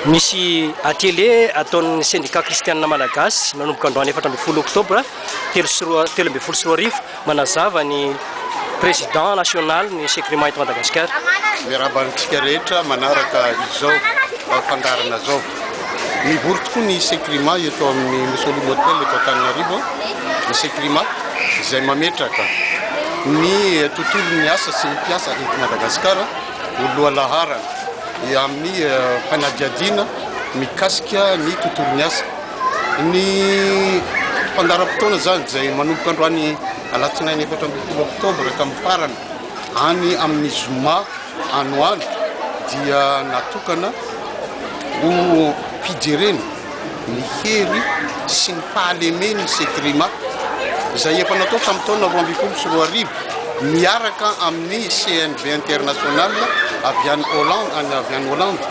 Misy atelier ataon'ny Sendika Kristianina Malagasy nanomboka androany 14 oktobra 2013 manazava ny Président national ny Secrima eto Madagasikara. Miarahaba antsika rehetra manaraka izao fandaharana izao. Mivory tokoa ny Secrima eto amin'ny Musolimo Hotel eto Antananarivo. Ny Secrima izay mametraka ny tontolon'ny asa sy ny mpiasa eto Madagasikara ho lohalaharana amin'ny fanadihadiana mikasika ny tontolon'ny asa. Ny fandaharam-potoana izany izay manomboka androany alatsinainy 14 oktobra ka mifarana any amin'ny zoma any ho any dia natokana ho fijerena ny hery sy ny fahalemen'ny Secrima izay efa natao tamin'ny taona 2012 miaraka amin'ny CNV International avy any Hollande, avy any Hollande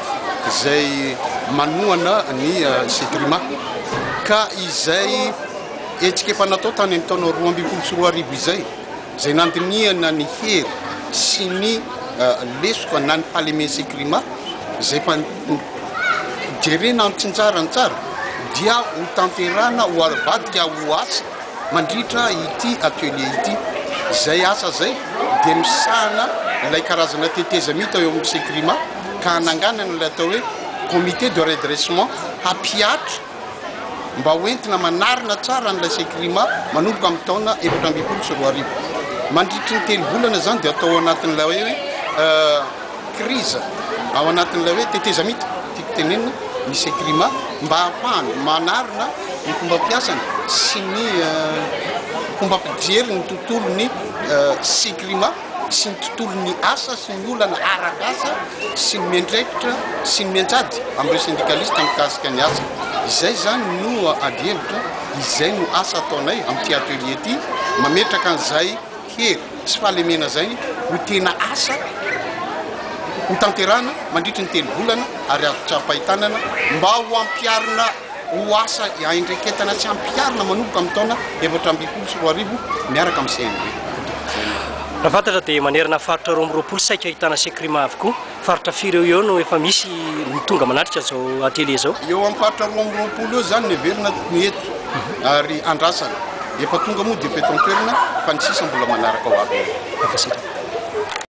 izay manohana ny Secrima ka izay hetsika efa natao tany amin'ny taona 2012 izay, izay nandinihana ny hery sy ny lesoka na ny fahalemen'ny Secrima izay efa jerena antsinjarany tsara dia ho tanterahana ho avadika ho asa mandritra ity atelier ity. Izay asa izay dia misahana ilay karazana tetezamita eo amin'ny Secrima ka hananganana ilay atao hoe comité de redressement hampihatra mba ho entina manarina tsara an'ilay Secrima manomboka amin'ny taona 2014. Mandritry ny telo volana izany dia atao ao anatin'ilay hoe crise, ao anatin'ilay hoe tetezamita, tiako tenenina, ny Secrima mba hahafahany manarina ny fomba fiasany sy ny fomba fijery ny tontolon'ny Secrima sy ny tontolon'ny asa sy ny olana arak'asa sy ny miandraikitra sy ny mianjady amin'ireo sendikalista mikasika ny asa. Izay izany no adihevitra, izay no asa ataonay amin'ity atelier ity, mametraka an'izay hery sy fahalemena izay ho tena asa ho tanterahana mandritry ny telo volana ary azo tsapain-tanana mba ho ampiharina ho asa aindreketana sy ampiharina manomboka amin'ny taona 2014 miaraka amin'ny CNV. Raha fantatra dia manerana faritra 22 saika ahitana Secrima avokoa. Faritra firy eo eo no efa misy ny tonga manatrika izao atelier izao? Eo amin'ny faritra 22 eo izany no heverina ny eto ary andrasana. Efa tonga moa dia efa eto an-toerana fa ny sisa mbola manaraka ho avy eo. Mankasitraka.